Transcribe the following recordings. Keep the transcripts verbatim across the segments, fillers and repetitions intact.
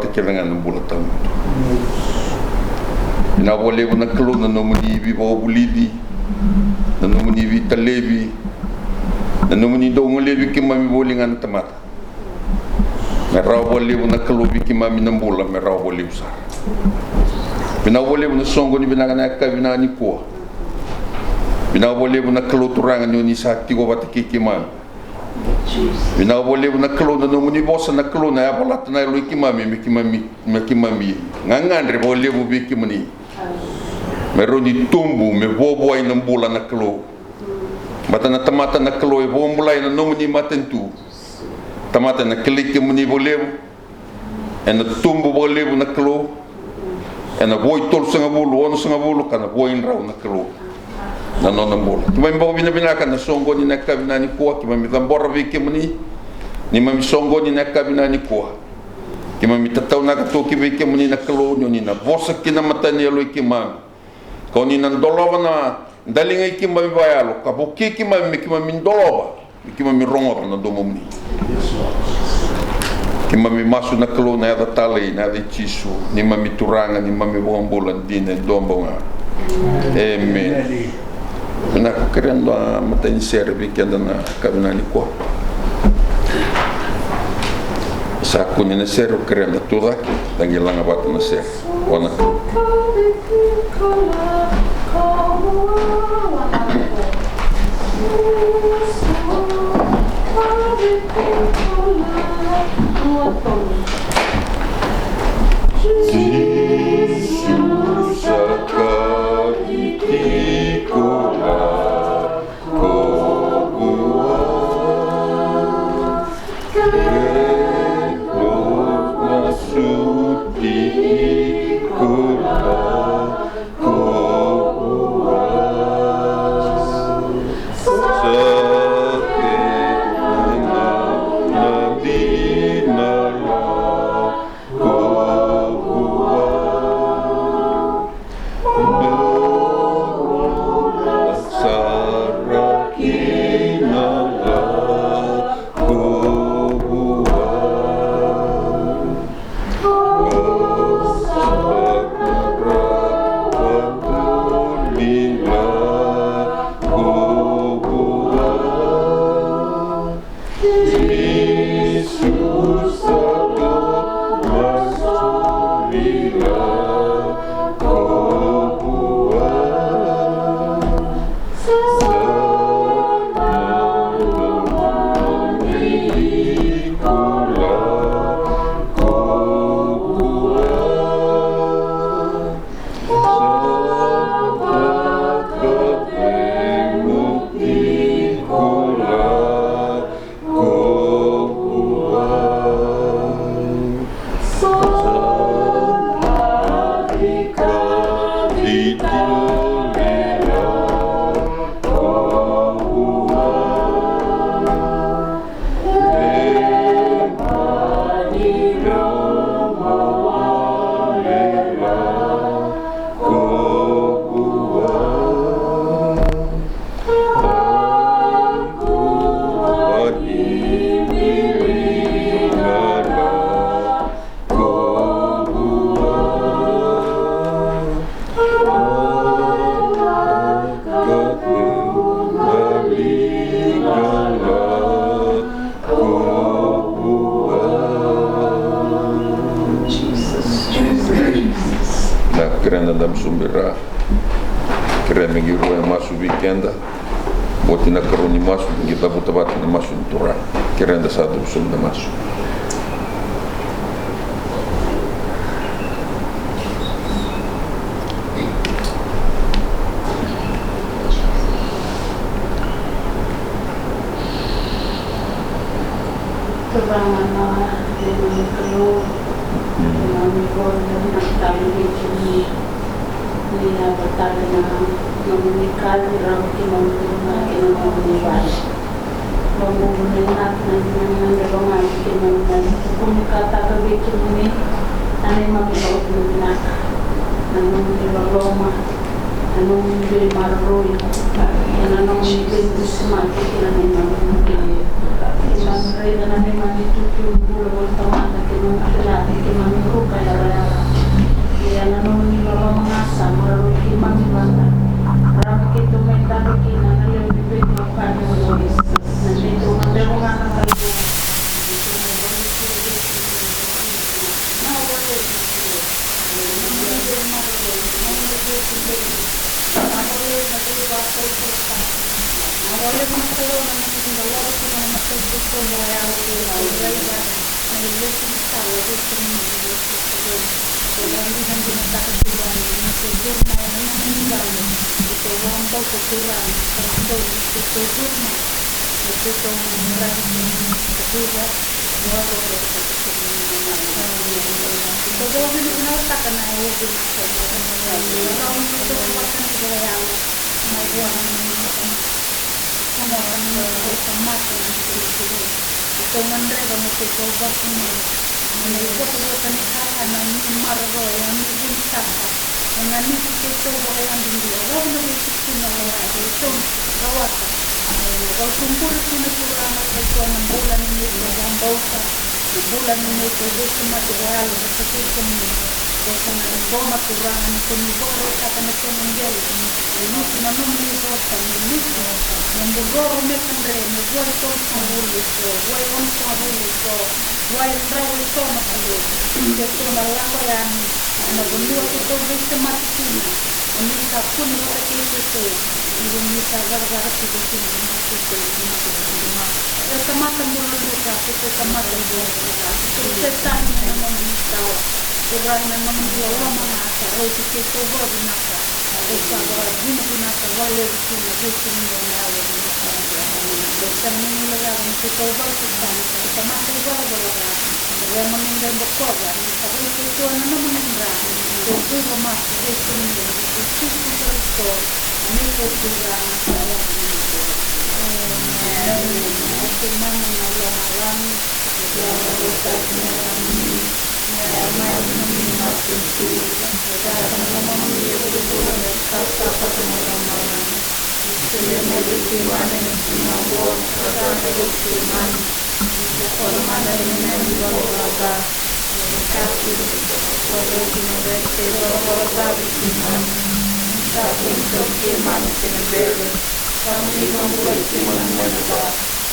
kece ga na bula tawamudu. Vinaka vakalevu na Kalou na nomuni veivakavulici, na nomuni veitalevi, na nomuni dau golevi keimami voli ga na tamata. Me rawa vakalevu na Kalou vei keimami na bula, me rawa vakalevu sara. Vinaka vakalevu na soqoni vinaka na yakavi vinaka nikua. Vinaka vakalevu na Kalou Turaga ni oni sa tiko vata kei keimami. Vinaka vakalevu na Kalou na nomuni vosa na Kalou na yavalata na yalo i keimami me keimami, me keimami gagadre vakalevu vei kemuni. Me rawa ni tubu me vuavuai na bula na Kalou. Baleta na tamata na Kalou e vakabulai na nomuni matanitu. Tamata ena kilai kemuni vakalevu. Ena tubu vakalevu na Kalou. Ena vo i tolusagavulu, onosagavulu ka na vo i drau na Kalou. Na nona bula keimami vakavinavinaka na soqoni na yakavi vinaka nikua keimami cabora vei kemuni. Neimami soqoni na yakavi vinaka nikua keimami tataunaka toki vei kemuni na Kalou ni oni na vosa ki na mata ni yalo i keimami. Ka oni na dolova na daliga i keimami vakayalo ka vukei keimami me keimami dolova me keimami rogoca na domomuni. Keimami masu na Kalou na yaca talei na yaca i Jisu, neimami Turaga, neimami Vakabula dina e dua bau ga. Emeni. Vinaka, kerea dua matai ni sere vei keda na yakavi vinaka nikua. Sa kune na sere, kerea da tu cake, da qai laga vata na sere. Vinaka. Jisu sa kaci tiko na kokoa, kei na suti tiko na kokoa. Sa kena na dina na kokoa. Sara kina na kokoa. Sara kina na kokoa. Jisu sa dau masulila kokoa. Sa na nomuni kola kokoa. Na kerea na dabe sobu i ra. Kerea me qai rua e masu vei keda. Oti na karua ni masu, qai cavuta vata na masu ni Turaga. Kerea da sa cavuta sobu na masu. Turaga na neimami Kalou, keimami vakavinavinaka tale vei kemuni. Ni yaco tale na nomuni kaci, rawa keimami bula kei na nomuni vale. Vakabulai na neimami gagadre, keimami na tukunikataka vei kemuni na neimami vakavinavinaka, na nomuni loloma, na nomuni veimaroroi, kei na nomuni veidusimaki kei na neimami bula. Keimami raica na neimami itutu ni bula vakatamata, keimami kila ni keimami rui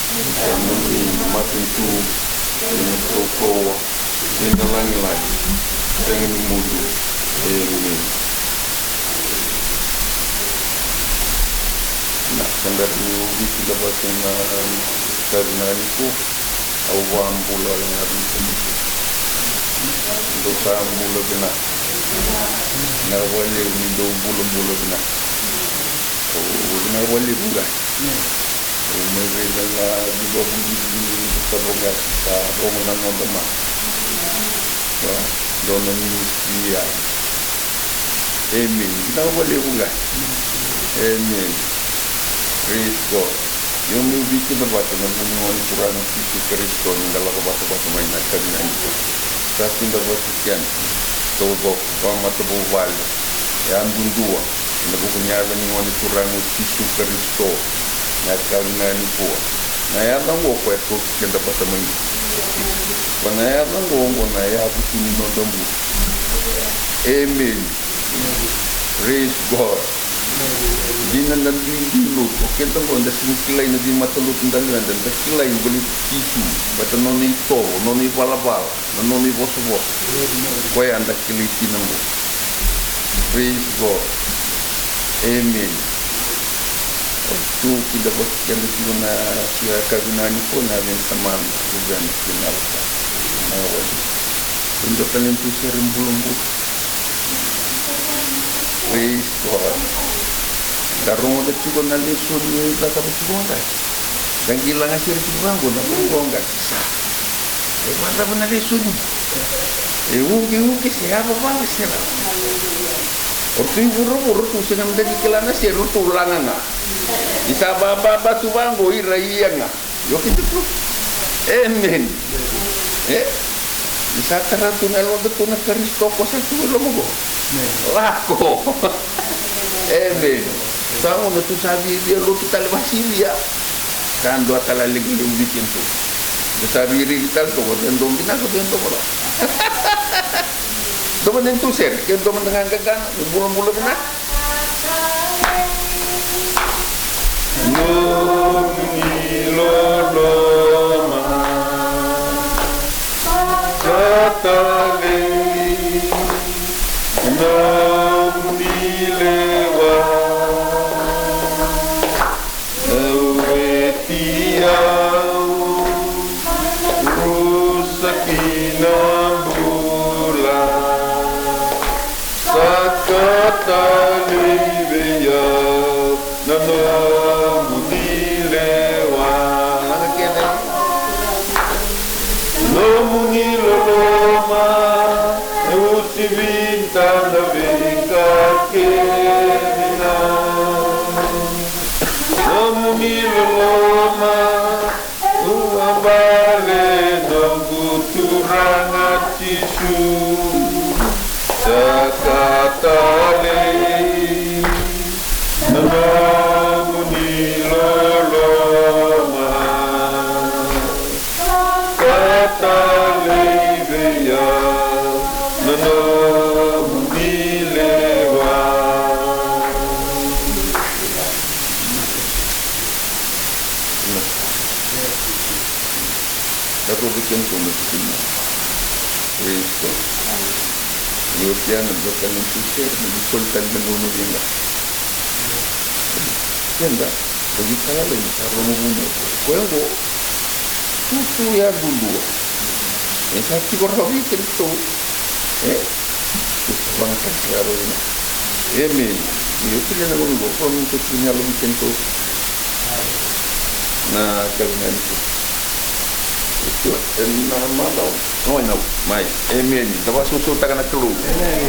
Ni sa nomuni na matanitu, kei na kaukauwa, kei na lagilagi, sega ni mudu. Emeni. Na, sa bera niu veikidavaki ena yakavi nikua. Au vakabula na veitamata. Dou sa bula vinaka. Vinaka vakalevu ni dou bulabula vinaka. Au vinaka vakalevu qai. Au mai raica na veivakabibitaki ni Tavokati sa rogo na noda mata. Sa dua na ministry ya. Amen. Vinaka vakalevu qai. Amen. Praise God. Io, meu veikidavaki ena vuku ni Gone Turaga o Jisu Karisito ni da lako vakavata mai na yakavi nikua. Sa kidavaki keda taucoko, vakamatavuvale, yadudua, ena vuku ni yaca ni Gone Turaga o Jisu Karisito. Na yakavi nikua, na yaca oqo koya e kauti keda vata mai. Ko na yaca oqo, oqo na yavutu ni noda bula. Amen. Praise God. Dina na duidui lotu, o keda oqo da sega ni kilai na veimatalotu da lewena, da kilai baleti Jisu, baleta na nona itovo, nona ivalavala, na nona ivosavosa. Koya da kilai kina oqo. Praise God. Amen. Au tu kidavaki keda tiko na siga yakavi nikua ena yaca ni Tamada, Luvena kei na Yalo Tabu. Vinaka vakalevu. Dua tale na tu sere bulabula. Praise God. Da rogoca tiko na lesoni e cakava tiko qai. Da qai laga sere tiko vaqo na vaqo qai. Sa. E vakacava na lesoni? E uqeuqe se yavavala se ra. O ratou i vuravura, ratou sega mada ni kila na sere, ratou laga ga. Ni sa vababa tu vaqo ira ia ga. Io keda tu. Amen. E? Ni sa tara tu na yaloda tu na Karisito ko sa tu e loma qo. Lako. Amen. Sa gauna tu sa viavia lotu tale vakasivia. Sa dua tale a leqa levu vei kedatou. Da sa viriki tale toka, vei dua vinaka, vei dua vinaka. Dua mada ni tu sere, ke dua mada ga qaqana, ni bulabula vinaka. Nomuni loloma sa talei. Nomuni lewa, au e tiau, rusa ki na bula, sa ka talei vei au na nomuni lewa. Nomuni loloma, e uasivi tana veika kece ga. Nomuni loloma, ua bale noqu Turaga Jisu. Sa ka talei na nomuni loloma. Sa ka talei vei au na nomuni lewa. Na rovi kemudou na tikina. Praise God. Ni oti ya na doka ni tu sere, ni soli tale na gauna vinaka. Keda, o ni kala lai ni sa rogo vuna. Koya oqo, tutu ya duadua. E sa tiko rawa vei kemudou. E? Vakatakila rawa vina. Emeni. Io, kila na gauna qo, ko ni ko tiko ni yalo ni kento. Na kavigani ko. Io, e na mada. No, no, mai. Emeni. Da vakasausau taka na Kalou. Emeni.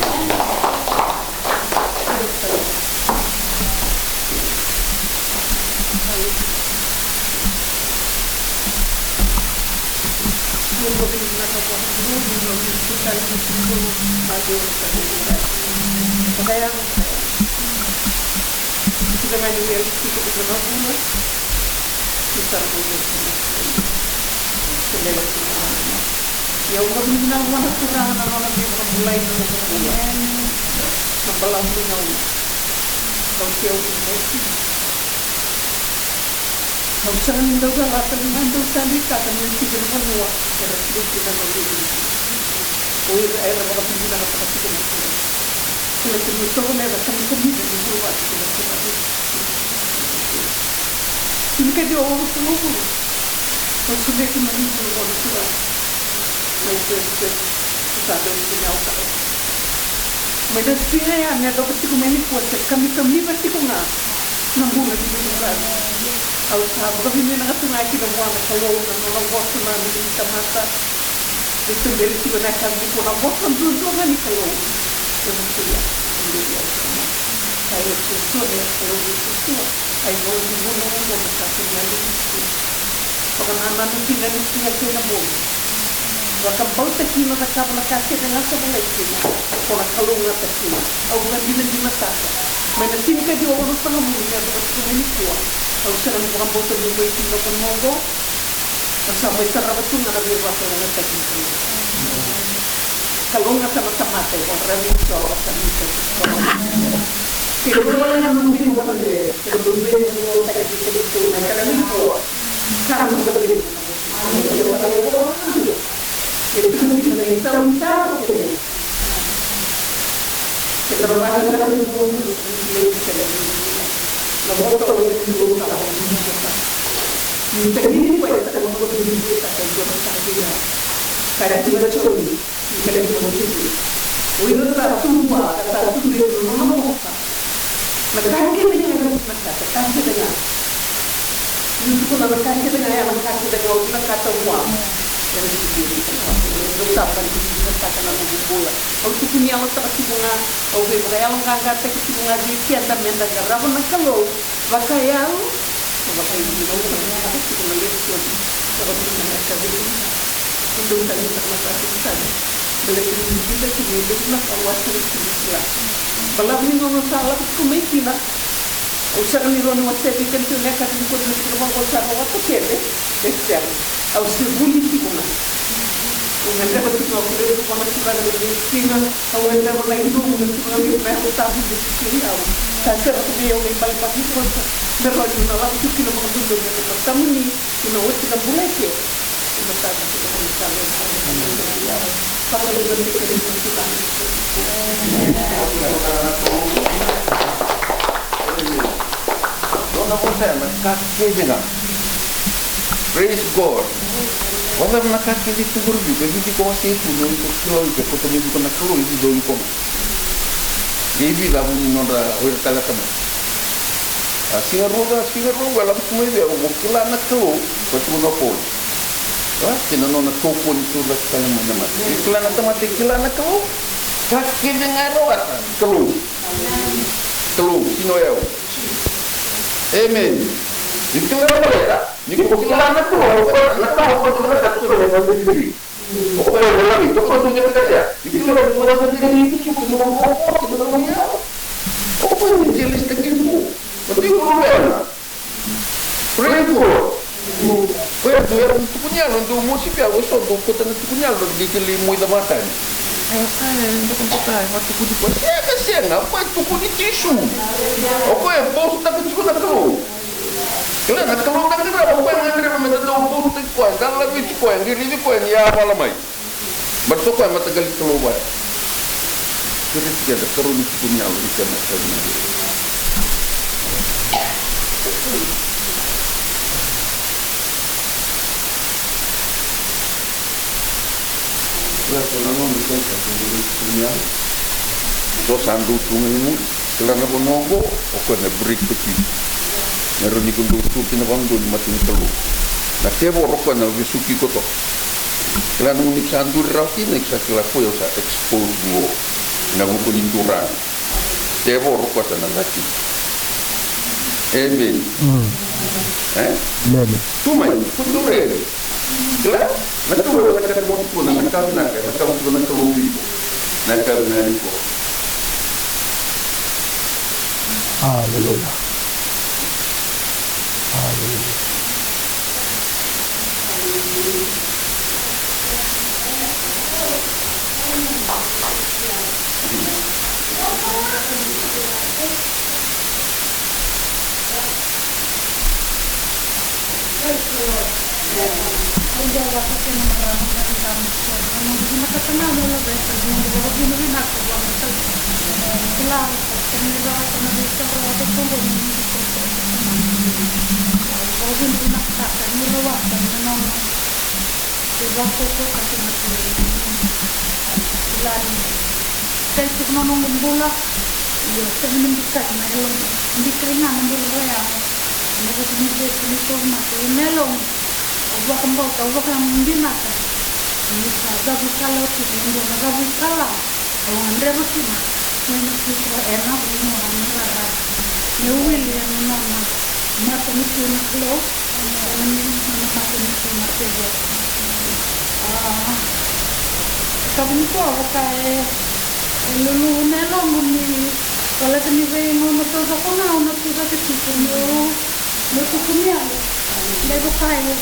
Ia au vakavinavinaka vua na Turaga na nona veivakabulai na noqu bula. Na balavu ni gauna. Kau keu vinaka. Au sega ni dau calata ni na dau sa deitaka ni tiko na vanua era tiko kina na veivuke. O ira era vakavinavinakataka tiko na Turaga. Kila tiko ni tovolea na kamikamica ni bula vata kei na Turaga. Tinikaciwa walusagavulu. Au solia kina na bula vua na Turaga. Mai Brisbane, sa dau tukuni au ka. Mai na siga ya me yacova tiko mai nikua se kamikamica tiko ga na bula ni veiqaravi. Au sa vakavinavinaka tu ga kina vua na Kalou na nona vosa na nomuni tamata. Ni tuberi tiko na yakavi nikua na vosa duadua ga ni Kalou. Ena siga, tuberi au tiko ga. Sa iotioti, e au vei Joshua. Ai, au ni vuna oqo na ka kei na yalo ni siga. Vakanananu kina ni siga kei na bogi. Vakabauta kina, cakava na ka kece ga sa volai kina. Ko na kalougata kina. Au vakadinadinataka. Mai na tinikaciwa walusagavulu me yacova tiko mai nikua. Au sega ni vakabauta ni mai kina na vanua oqo. Au sa mai tarava tu ga na veivakalougatataki ni Kalou. Kalougata na tamata e vakararavi ni soro sa ni kati. Kei na vale na nomu vinaka vakadre, kei na nomu vinaka vakadre, kei na nomu vinaka vakadre. Sa nomu vakadre. Kei na nomu vinaka vakadre. Kei na nomu vinaka vakadre. Ni sa kini koya sa ka vakavinavinakataka e dua na ka vei au. Ka kila Joni, ni ka levu na tiko. O ira sa tu vua, ka sa tu vei ira na nona vosa. Na ka kece ga era vinakata, ka kece ga. Ni tukuna na ka kece ga, ya na ka kece ga au vinakata vua. Era tiko vei ira. Au sa vakavinavinakataka na noqu bula. Au tukuni yalotaka tiko ga, au veivakayaloqaqataki tiko ga vei keda meda qarava na Kalou. Vakayago, vakayago, vakayago, tiko na lesoni, vakayago na yakavi. Ko dou tani sa na sa tiko tani. Baleta ni dina tu me levu na ka au a sega ni kila. Balavu ni gauna sa lako tiko mai kina. Au sega ni rawa ni wasea vei kemudou na yakavi ni ko na tiko vaqo sa rawata kece. E sega. Au se vuli tiko ga. Au gadreva tiko ga, au gadreva tiko ga na Turaga na veisiga. Au gadreva na idomu na Turaga me na Yalo Tabu me vukei au. Sa sereka vei au na ibalebale ni vosa me rawa niu na lako tu kina vakadodonu ena matamuni, niu na oti na bula eke. Ena mataka ni Turaga, ena mataka ni Turaga. Vakalougatataki kemuni na Turaga. Nona vosa ya na ka kece ga. Praise God. Vakacava na ka kece e tu qori vei iko, e vica iko wasea tu, ni o iko kila o iko, e kauta mai vei iko na Kalou, e vica o iko ga. Ia e vica a vu ni nodra o ira tale na tamata. A siga rua, a siga rua qo e lako tu mai vei au, mo kila na Kalou, ka tukuna o Paula. A, kei na nona kaukauwa ni tucake tale mai na mate. Ni kila na tamata e kila na Kalou, ka kece ga e rawata, Kalou. Kalou, sino yau. Amen. Ni kila na Kalou, ni ko kila na Kalou, na Kalou, na Kalou, na Kalou, na Kalou. O koya e lagi, o koya tu ni kaya. Ni kila na Kalou, na Kalou, na Kalou. O koya ni jealous taki tu. Praise God. Koya tu era na tuku ni yalo, dou mosi vei au, eso dou kauta na tuku ni yalo, dou qai lai moica vakatani. E, sa, e, dou kauta, e, vakatukuni koya. Sega, sega, o koya e tukuni Jisu. O koya e boastaka tiko na Kalou. Kila na Kalou na qaravi, o koya ga qaravi me da dau boastaki koya, da laveti koya, qai raici koya ni yavala mai. Baleta o koya mataqali Kalou vaya. Kerei keda, karua ni tuku ni yalo, ena yacamuni. Kila, so na nomu sa tuku ni yalo. So sa dau tu ga i muri. Kila na vanua oqo, o koya na break the peace. Me rawa ni ko dau tu kina vakadua ni mata ni Kalou. Na tevoro o koya na vesuki iko toka. Kila na gauna iko sa duri rawa kina, iko sa kila ko au sa expose qo. Na vuku ni Turaga. Tevoro o koya sa na cati. Amen. Mm. E? Amen. Tu mai, ko dau rere. Kila, na Kalou, na ka mo tukuna, na ka vinaka, na ka mo tukuna na Kalou vei iko. Na ka vinaka vei iko. Aleluya. Aleluya. Kai tiko na noqu bula. Io, sega ni bikai na yaloqu. Bikai ga na bula vaya. Na vuku ni Jisu ni tauvimate. Io, na yaloqu. Au vakabauta, au vakadinata. Ni sa cavuikalawa tiko, na dua na cavuikalawa. Au gadreva kina. Ena tiko, ena vanua, ena rara. Me wili, ena nona. Matanitu na Kalou. Ena nona matanitu na Kalou. A, e ka vuni koya vaka e, e lulu na yaloqu ni, baleta ni vei gauna taucoko ga au na tucake tiko meu, meu tukuni yalo. Lai vaka e,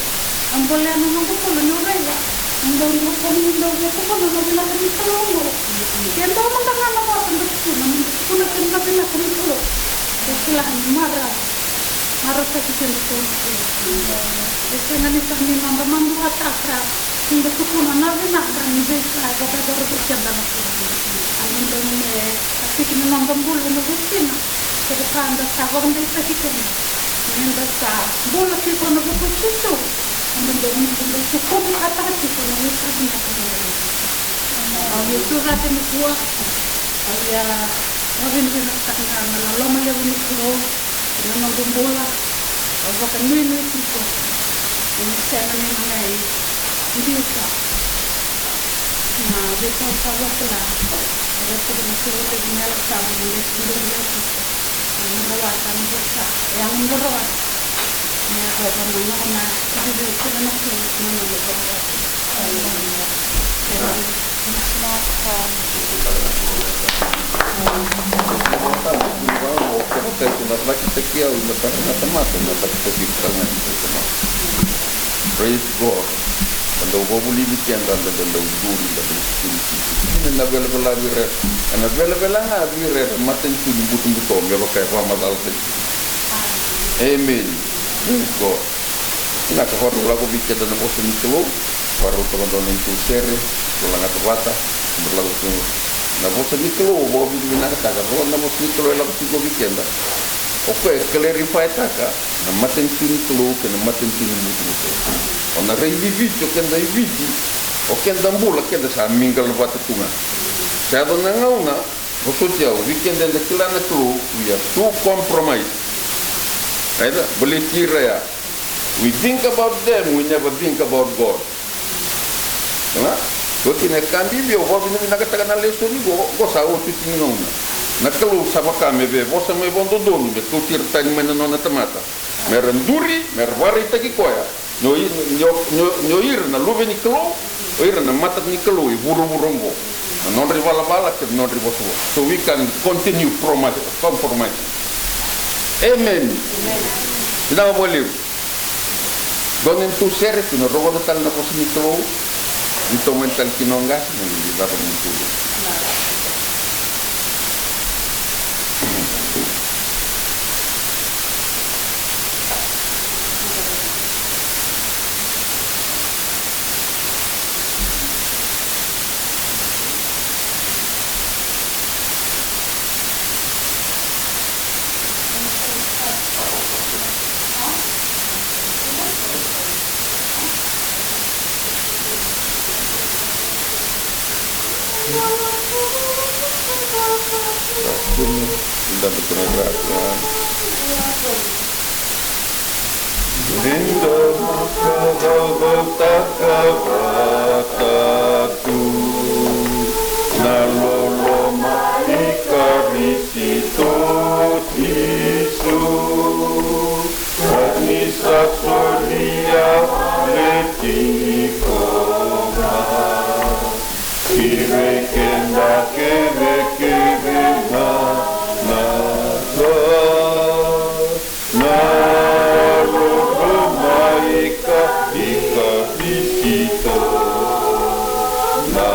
a bolea na noqu bula meu raica. Dau, dau, dau, dau, dau, dau, dau, na vinaka ni Kalou oqo. Ke dua mada ga na vosa da tukuna, meda tukuna kina na vinaka ni Kalou. E kila ni mara, mara sa ki keda tu na Kalou. E sega ni sa ni noda maduataka, ni da tukuna na vinaka ni veika e vakayacora vei keda na Kalou. A ni dau me, a tiki ni noda bula ena veisiga. Kevaka da sa vakadeitaki kina, ni da sa bula tiko ena vuku i Jisu, eda dau, eda dau tukuna vakataka tiko na veika vinaka ni Kalou. Au via tucake nikua, au via vakavinavinakataka na loloma levu ni Kalou ena noqu bula. Au vakanuinui tiko ni sega ni na qai biuta na veika au sa vakila. E raica na Kalou levu na Yalo Tabu me dau duri tiko. Ena rawata na vosa, e yaga na rawata. Me yacova na nona, ka vivi kina na Kalou, na nona rawata. Aleluya. Aleluya. Praise God. Ka dau vakavulici keda, da dau duri, da dau tukuni tiko kina na velavela vei ira, na velavela ga vei ira era matanitu ni butobuto, me vaka e vakamacalataki. Amen. Praise God. Vinaka, vakarau lako vei keda na vosa ni Kalou, vakarau toka dua na neitou sere, tou lagata vata, tou lako tu. Na vosa ni Kalou o vakavinavinakataka, rua na vosa ni Kalou e lako tiko vei keda. O koya e clarify-taka na matanitu ni Kalou kei na matanitu ni butobuto. O na raici Viti, o keda i Viti, o keda bula, keda sa mingle vata tu ga. Sa yaco na gauna, vosoti au, vei keda eda kila na Kalou, we are too compromised. Aida, baleti ira ya. We think about them, we never think about God. Ena? Oti na ka bibi au vakavinavinakataka na lesoni qo, qo sa oti ni gauna. Na Kalou sa vaka me via vosa mai vakadodonu, me kauti ira tani mai na nona tamata. Me ra duri, me ra vakaraitaki koya. Ni o i-, ni o, ni o, ni o ira na luve ni Kalou, o ira na matata ni Kalou e vuravura oqo. Na nodra ivalavala kei na nodra ivosavosa. So we can continue promise, compromise. Amen. Vinaka vakalevu. Dua na neitou sere, keitou na rogoca tale na vosa ni Kalou. Ni tomani tale kina o qase, na ni cava ni Kalou. Vinda vakacaucautaka vata tu na loloma i Karisito Jisu, ka ni sa solia me tiko ga ki vei keda kece, kece na, na ka. Na loloma i Karisito, na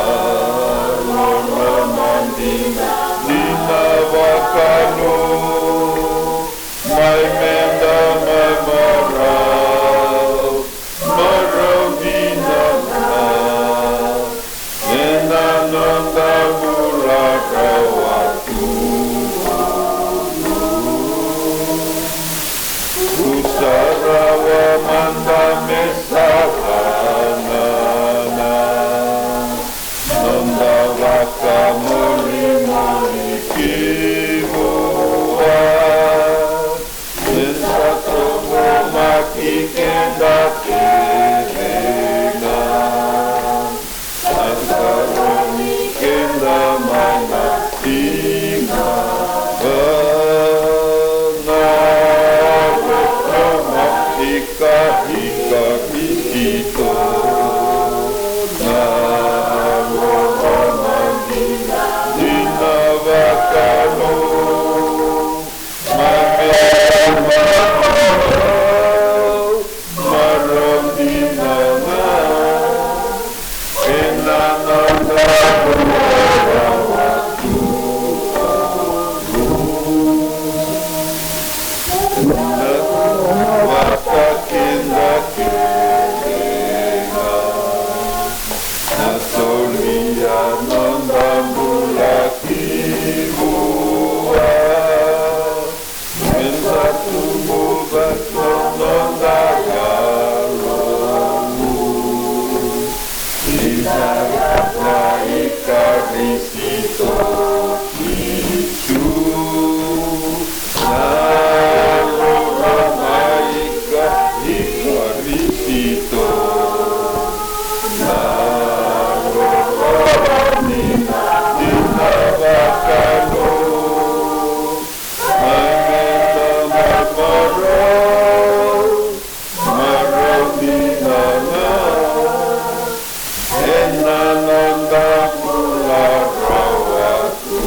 loloma dina, dina vakalou, mai meda mai marau, marau dina ga. Ena noda bula rawa tu, kusarawa mada me sara na, na noda vakamolimoli ki vua. Eda taqomaki keda kece ga, a karoni keda mai na siga. Na loloma i Karisito, na loloma dina, dina vakalou. Na solia noda bula ki vua, meda tubu vata noda yalo. Ena yaca i Karisito Jisu, na loloma i Karisito, na loloma dina, dina vakalou, mai meda mai marau, marau dina ga. Ena noda bula rawa tu.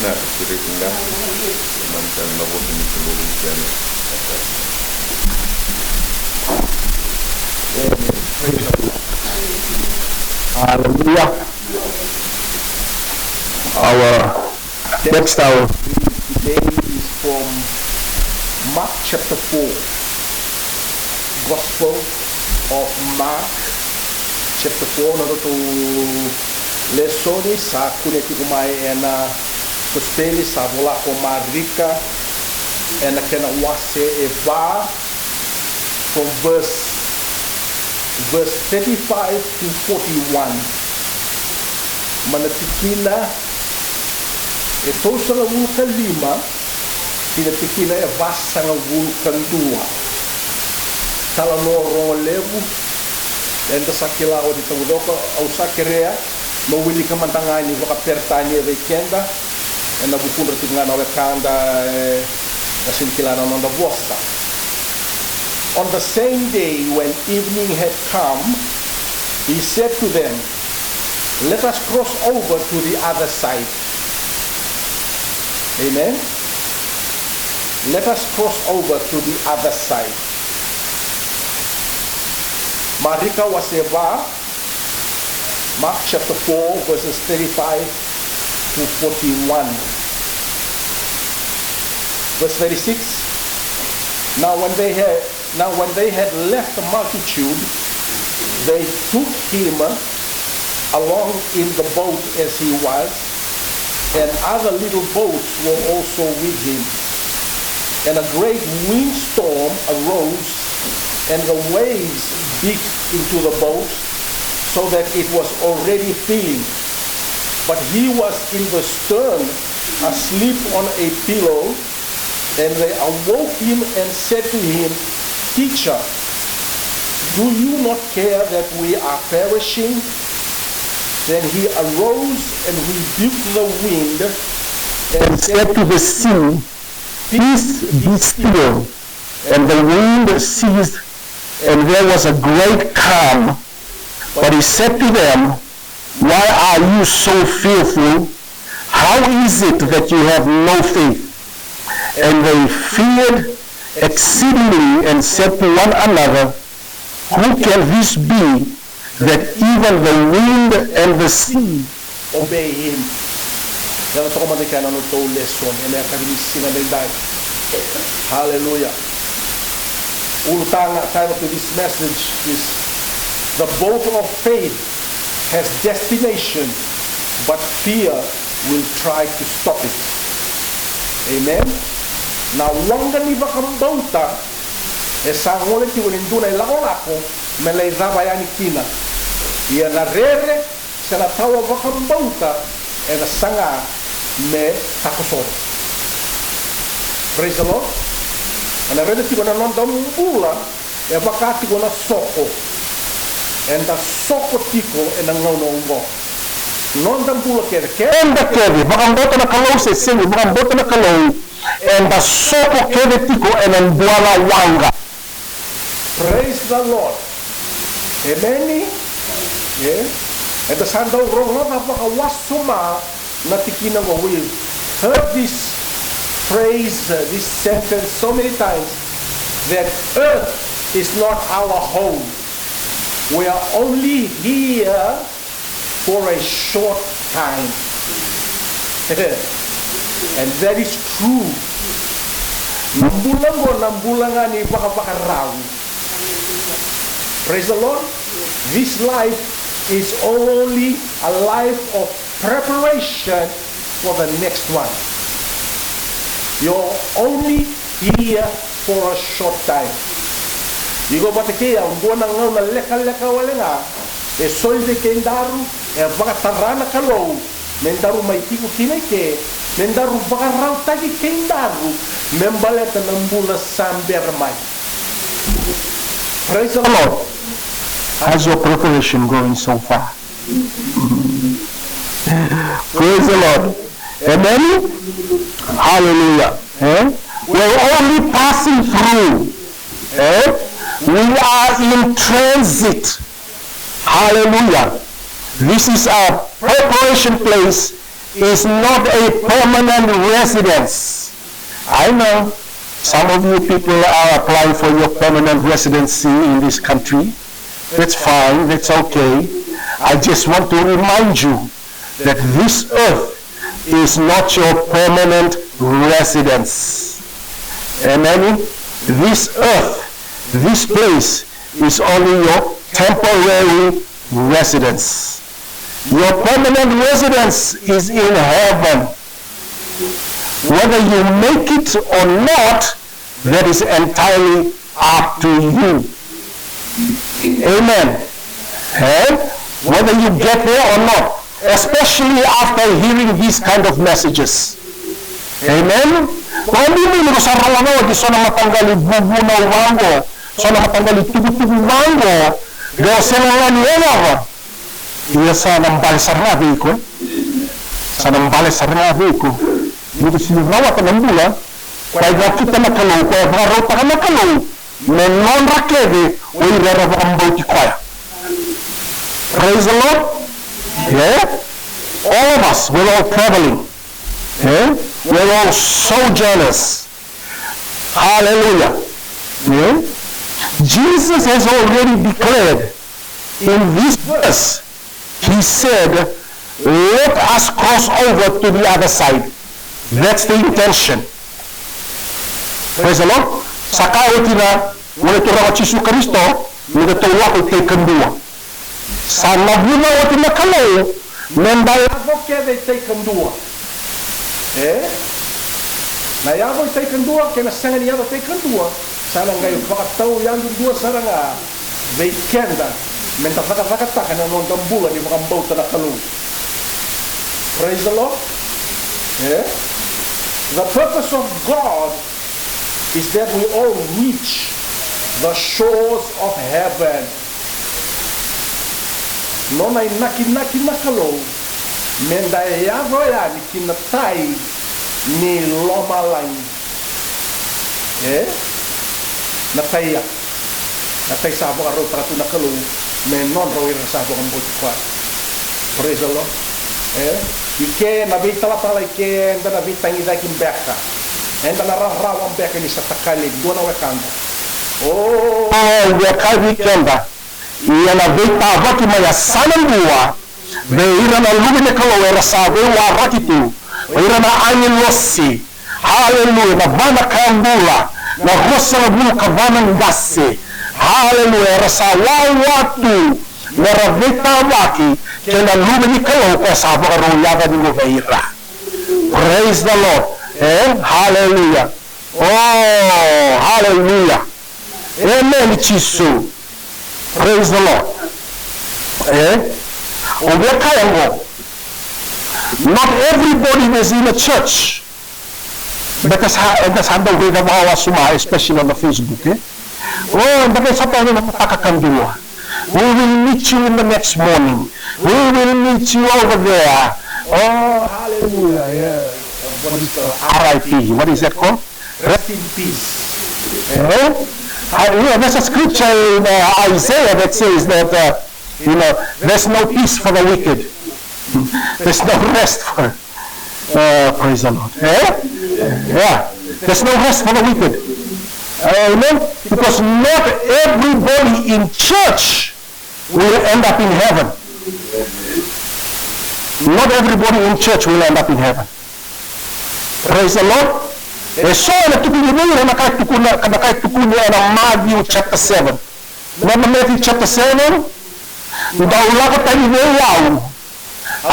Na, kerei tu ga. Mani tale na vosa ni Kalou vei keda. Hallelujah. Our text, our reading today is from Mark chapter four, Gospel of Mark chapter four, na nodatou lesoni sa kunea tiko mai ena kosipeli sa vola ko Marika, ena kena wase e va, from verse, verse thirty-five to forty-one. Mai na tikina e tolusagavulu ka lima ki na tikina e vasagavulu ka dua. Talanoa rogo levu, eda sa kila oti taucoko, au sa kerea meu wilika mada ga ni vakaperitania vei keda, ena vukudra tiko ga na wekada, e, na sega ni kila na noda vosa. On the same day, when evening had come, he said to them, "Let us cross over to the other side." Amen. Let us cross over to the other side. Marika wase va, Mark chapter four, verses thirty-five to forty-one. Verse thirty-six. Now when they had, now when they had left the multitude, they took him along in the boat as he was, and other little boats were also with him. And a great windstorm arose, and the waves beat into the boat, so that it was already filling. But he was in the stern, asleep on a pillow. And they awoke him and said to him, "Teacher, do you not care that we are perishing?" Then he arose and rebuked the wind and said to the sea, "Peace, be still." And the wind ceased, and there was a great calm. But he said to them, "Why are you so fearful? How is it that you have no faith?" And they feared exceedingly and said to one another, "Who can this be, that even the wind and the sea obey him?" Ia na toka mada kina na nodatou lesoni ena yakavi ni siga edaidai. Hallelujah. Ulutaga, title to this message is, "The boat of faith has destination, but fear will try to stop it." Amen. Na waqa ni vakabauta e sa gole tiko ni dua na ilakolako me lai cava yani kina. Ia na rere se na tawa vakabauta ena saga me takosoro. Praise the Lord. Ena raica tiko na noda bula e vaka tiko na soko. Eda soko tiko ena gauna oqo. Noda bula kece, keda kece, vakabauta na Kalou se sega ni vakabauta na Kalou, eda soko kece tiko ena dua na waqa. Praise the Lord. Emeni. E? Eda sa dau rogoca vakawasoma na tikina oqo. We've heard this phrase, uh, this sentence so many times, that earth is not our home. We are only here for a short time. And that is true. Na bula oqo na bula ga ni vakavakarau. Praise the Lord. This life is only a life of preparation for the next one. You're only here for a short time. Iko vata kei au, dua na gauna lekaleka wale ga e soli vei kedaru, e vakatara na Kalou me daru mai tiko kina i ke, me daru vakarautaki kedaru me baleta na bula sa bera mai. Praise the Lord. How's your preparation going so far? Praise the Lord. Amen. Hallelujah. Eh? We're only passing through. Eh? We are in transit. Hallelujah. This is a preparation place, is not a permanent residence. I know some of you people are applying for your permanent residency in this country. That's fine, that's okay. I just want to remind you that this earth is not your permanent residence. Amen? This earth, this place is only your temporary residence. Your permanent residence is in heaven. Whether you make it or not, that is entirely up to you. Amen. Eh? Whether you get there or not, especially after hearing these kind of messages. Amen. Vakabibi ni ko sa rogoca oti so na mataqali vuvuna vaqo, so na mataqali tukutuku vaqo, de o sega ga ni yacova. Ia sa na bale sara ga vei iko. Sa na bale sara ga vei iko. Ni ko sini rawata na bula koya e vakakita na Kalou, koya e vakarautaka na Kalou me nodra kece o ira era vakabauti koya. Praise the Lord. Yeah? All of us, we're all traveling. Yeah? We're all sojourners. Hallelujah. Yeah? Jesus has already declared in this verse, he said, "Let us cross over to the other side." That's the intention. Praise the Lord. Sa kaya oti na Gone Turaga o Jisu Karisito, ni ratou lako i tai kadua. Sa navuca oti na Kalou me da yaco kece i tai kadua. E? Na yaco i tai kadua kei na sega ni yaco i tai kadua, sa na qai vakatau yadudua sara ga vei keda me da cakacakataka na noda bula ni vakabauta na Kalou. Praise the Lord. E? The purpose of God is that we all reach the shores of heaven. Nona inakinaki na Kalou me da yaco yani ki na tai ni lomalagi. E? Na tai ya. Na tai sa vakarautaka tu na Kalou me nodra o ira sa vakabauti koya. Praise the Lord. E? I ke na veitalatala i ke eda na veitagicaki beka. Eda na rarawa beka ni sa takali e dua na wekada. O, o weka vei keda. Ia na veitavaki mai yasana dua vei ira na luve ni Kalou era sa veiwaraki tu, o ira na agilosi. Haleluya. Na va na ka bula, na ruasagavulu ka va na qase. Haleluya. Era sa wawa tu me ra veitavaki kei na luve ni Kalou koya sa vakarau yaca ni ko vei ira. Praise the Lord. E? Haleluya. O, haleluya. Amen, Jisu. Praise the Lord. E? O via kaya qo, not everybody is in a church. Beka sa, beka sa dau raica vakawasoma, especially on the Facebook, e? O, beka sa tau na mataka kadua. We will meet you in the next morning. We will meet you over there. Oh, hallelujah. Yeah. What is the R I P? What is that called? Rest in peace. Eh? Uh, yeah, there's a scripture in uh, Isaiah that says that, uh, you know, there's no peace for the wicked. There's no rest for, uh, praise the Lord. Eh? Yeah. There's no rest for the wicked. Amen? Because not everybody in church will end up in heaven. Not everybody in church will end up in heaven. Praise the Lord. E so ena tukuni vei ira na ka e tukuna, na ka e tukuni ena Matthew chapter seven. Remember Matthew chapter seven? Dou lako tani vei au,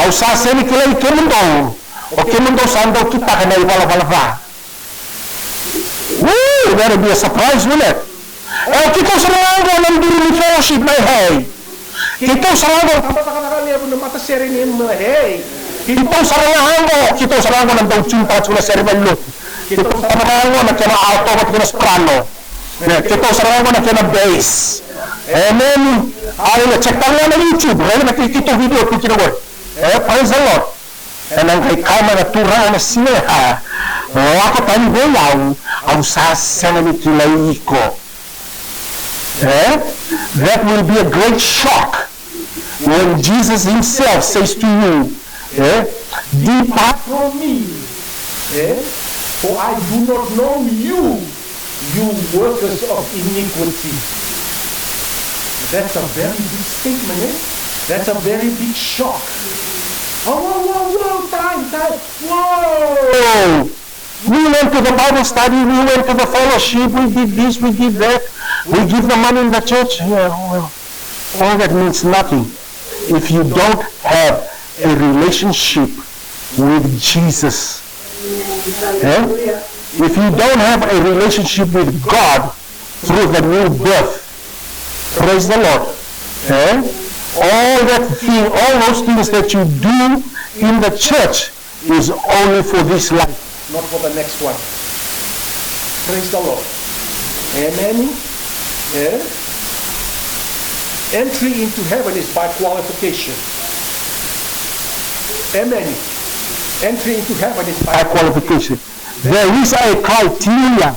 au sa sega ni kilai kemudou, o kemudou sa dau kitaka na ivalavala ca. Ooh, that'll be a surprise, wouldn't it? E, keitou sara ga oqo na duru ni fellowship mai hei. Keitou sara ga oqo na matasere ni mai hei. Keitou sara ga oqo, keitou sara ga oqo na dau tune taka tiko na sere mai lotu. Keitou sara ga oqo na kena alto vata kei na soprano. E, keitou sara ga oqo na kena bass. Amen. Aleluya. Check taka ga na YouTube, raica na keitou video tu kina qori. E, praise the Lord. Ena qai kaya mai na Turaga na siga ya, lako tani vei au, au sa sega ni kilai iko. Eh? That will be a great shock when Jesus himself says to you, eh, "Depart from me, eh, for I do not know you." You workers of iniquity. That's a very big statement, eh? That's a very big shock. Oh, whoa, whoa, whoa, time, time. Whoa! We went to the Bible study, we went to the fellowship, we did this, we did that. We give the money in the church, yeah, well, all that means nothing if you don't have a relationship with Jesus. Eh? If you don't have a relationship with God through the new birth, praise the Lord. Eh? All that thing, all those things that you do in the church is only for this life, not for the next one. Praise the Lord. Amen. Eh? Entry into heaven is by qualification. Amen. Entry into heaven is by qualification. There is a criteria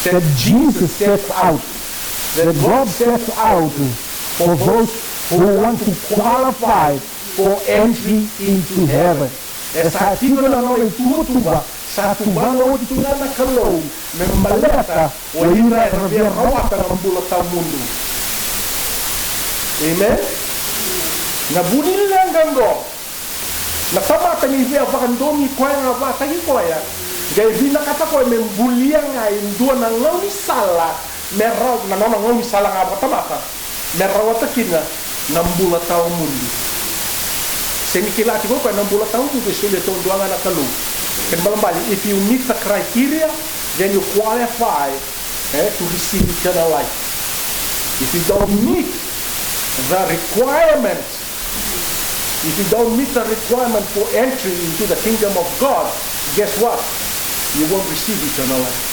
that Jesus sets out, that God sets out for those who want to qualify for entry into heaven. E sa tiko na nona ituvatuva, sa tuvana oti tu ga na Kalou me baleta o ira era via rawata na bula tawamudu. Amen. Na vu ni leqa oqo, na tamata ni via vakadonuya koya ga vakataki koya, qai vinakata koya me bulia ga e dua na gaunisala, me rawa na nona gaunisala ga vakatamata, me rawata kina na bula tawamudu. Se ni kila tiko o koya na bula tawamudu e solia taudua ga na Kalou. Kena ibalebale, if you meet the criteria, then you qualify, eh, to receive eternal life. If you don't meet the requirement, if you don't meet the requirement for entry into the kingdom of God, guess what? You won't receive eternal life.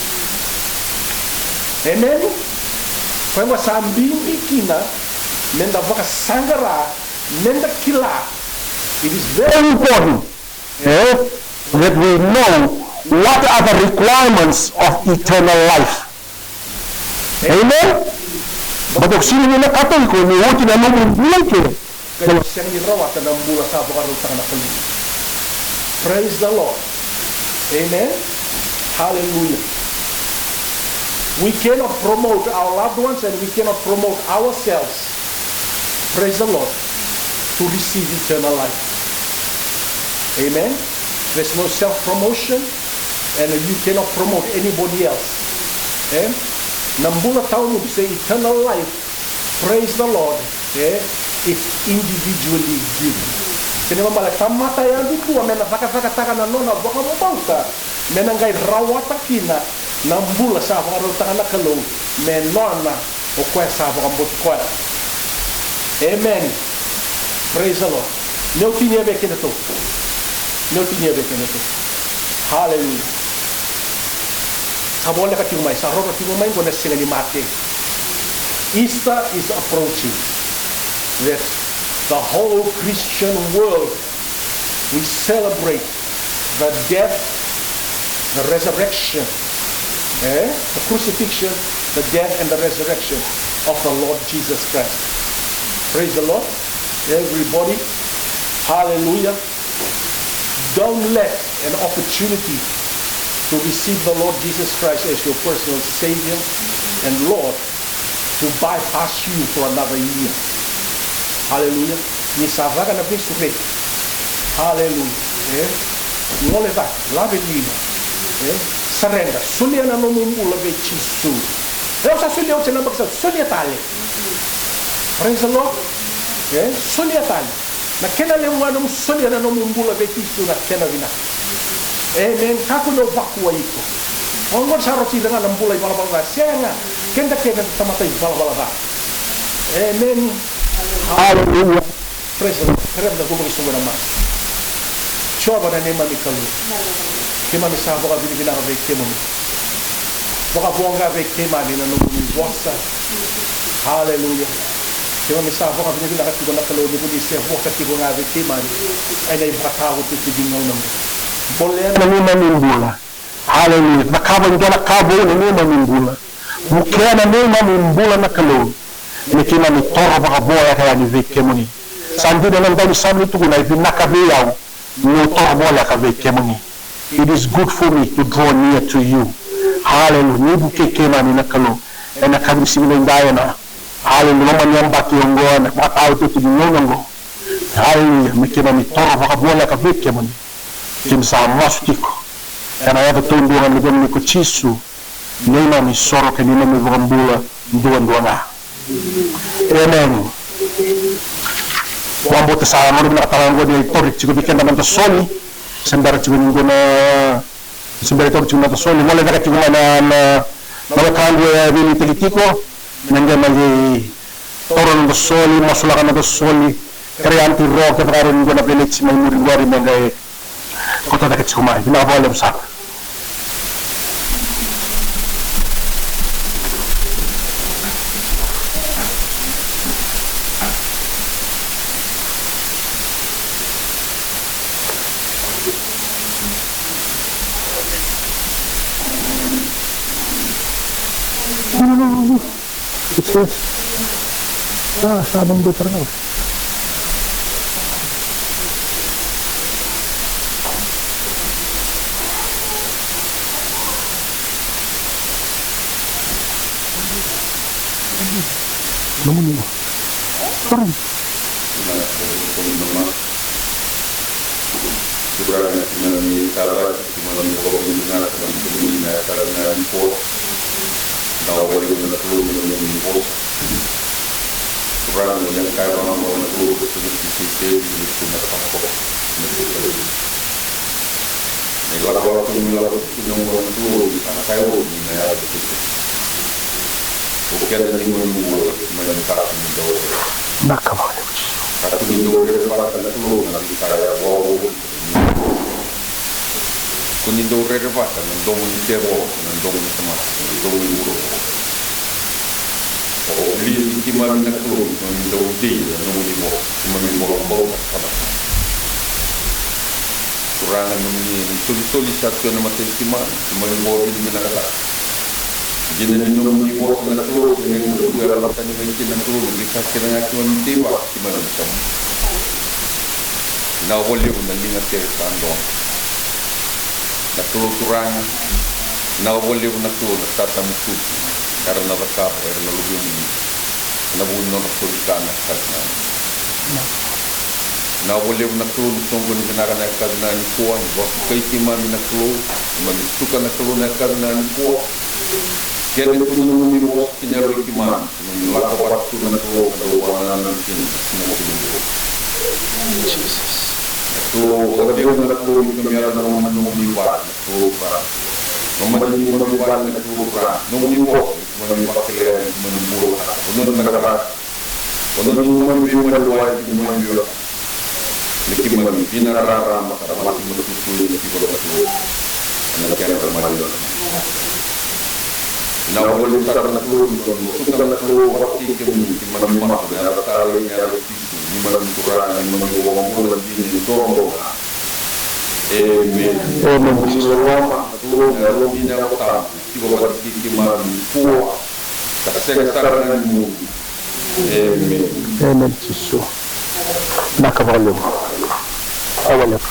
Amen? Koya sa bibi kina meda vakasaqara, meda kila. It is very important, eh, that we know what are the requirements of eternal life. Amen. Baleta o sega ni vinakata o iko ni oti na nomu bula i ke, o sega ni rawata na bula sa vakarautaka na Kalou. Praise the Lord. Amen. Hallelujah. We cannot promote our loved ones and we cannot promote ourselves. Praise the Lord. To receive eternal life. Amen. There's no self promotion and you cannot promote anybody else. Eh? Na bula tawamudu se eternal life, praise the Lord, eh? It's individually given. Kena ibalebale tamata yadudua me na cakacakataka na nona vakabauta me na qai rawata kina na bula sa vakarautaka na Kalou me nona o koya sa vakabauti koya. Amen. Praise the Lord. Meu tinia vei kedatou. Meu tinia vei kedatou. Hallelujah. Sa voleka tiko mai, sa roro tiko mai qo na siga ni mate. Easter is approaching. That the whole Christian world, we celebrate the death, the resurrection, eh? The crucifixion, the death, and the resurrection of the Lord Jesus Christ. Praise the Lord, everybody. Hallelujah. Don't let an opportunity to receive the Lord Jesus Christ as your personal Savior and Lord to bypass you for another year. Hallelujah. Ni sa caka na veisureti. Hallelujah. Eh? Gole cake, lave lima. Eh? Surrender. Solia na nomu bula vei Jisu. E, o sa solia oti na yabaki sa, solia tale. Praise the Lord. Eh? Solia tale. Na kena levu ga nomu solia na nomu bula vei Jisu na kena vinaka. Amen. Kakua ni o vakuwai iko. O qo sa rauti ira ga na bula ivalavala ca, sega. Keda kece na tamata ivalavala ca. Amen. Hallelujah. Praise the Lord. Kerea meda cuva ki soqo na masu. Jiova na neimami Kalou, keimami sa vakavinavinaka vei kemuni. Vakavo ga vei keimami na nomuni vosa. Haleluya. Keimami sa vakavinavinaka tiko na Kalou ni ko ni se vosa tiko ga vei keimami ena ivakataotioti ni gauna oqo. Bolea na neimami bula. Haleluya. Cakava e dua na ka vou na neimami bula. Vukea na neimami bula na Kalou. Me keimami toro vakavoleka yani vei kemuni. Sa dina na daunisame ni tukuna, e vinaka vei au meu toro voleka vei kemuni. It is good for me to draw near to you. Haleluya. Ni vukei keimami na Kalou ena yakavi ni siga edaidai ena, haleluya, loma ni yabaki oqo, ena vakataotioti ni gauna oqo. Haleluya. Me keimami toro vakavoleka vei kemuni. Keimami sa masu tiko ena yaca taudua ga ni Luvemuni ko Jisu. neimami soro kei neimami vakabula duadua ga. Emeni. Vakabauta sa gauna vinaka tale ga oqo ni tauri tiko vei keda na noda soli. Se bera tiko ni qo na, se bera tauri tiko na noda soli. Gole cake tiko mai na, na, na wekaqu e veinuitaki tiko. Me qai mai taura na noda soli, masulaka na noda soli. Kerei Aunty Ro kevaka e rawa ni qo na veiletsi mai muri qori me qai kauta cake tiko mai. Vinaka vakalevu sara. It's this. Ah, sa bang betul kau. Namun ini. Orang. Turaga na Tamai keimami, vakavinavinaka na Tamai na yakavi nikua. Vinaka vakalevu na Kalou na nomuni vosa. Turaga, o ni a kaya vakaoqo na Kalou, ko na tiko i Isireli, ko na tiko na Kalou. Na ilakolako ni lako tiko na Kalou, ni sa kaya o ni na yaco tiko. O keda ni moni bula, mani kakua ni dau. Vinaka vakalevu. Kakua ni dau rerevaka na Kalou na veika e vakavuvuli. Ko ni dau rerevaka na domo ni tevoro, na domo ni tamata, na domo ni vuravura. O vuli keimami na Kalou, keimami dau dei na nomuni vosa, keimami vakabauta sara. Turaga, nomuni isolisoli sa tu ena matai keimami, keimami vakavinavinakataka. Dina ni nomuni vosa na Kalou, keimami dau yalatani mai kina na Kalou, na veika kece ga keimami tei vata. Keimami sa vinaka vakalevu na liga tere sa donu. Na Kalou Turaga, vinaka vakalevu na Kalou na tatamusuki era na cakava era na luvemuni ena vuku ni nodra soli ka na yakavi nikua. Vinaka vakalevu na Kalou ni soqoni vinaka na yakavi nikua, ni vakasukai keimami na Kalou, keimami suka na Kalou na yakavi nikua. Kere tu na nomuni vosa ki na yaloi keimami. Ni lako vata tu na Kalou ka dau vakanananu kina na siga ni bula. Na Kalou, vakacegu na Kalou ni keimami yaco na nomuni vale, na Kalou ka. Nomuni vale na Kalou ka. Nomuni vosa, ni keimami vakilai, ni keimami bula. O nona na ka. O nona ni keimami veiwekani, ni keimami veiwekani. Ni keimami vinaka rarama ka mati matutu ni tiko na Kalou. Ena kena maliwa. Vinaka vakalevu sara na Kalou, ni keimami suka na Kalou, vata kei kemuni, keimami masu, ena yaca talei, ena yaca i Jisu, neimami Turaga, neimami iVakabula dina, e dua ga. Emeni. Emeni. Ni loloma, na Kalou, na Yalo dina, na Yalo Tabu, tiko vata kei keimami, nikua, ka sega sara ga ni mudu. Emeni. Emeni Jisu. Vinaka vakalevu. Vinaka vakalevu.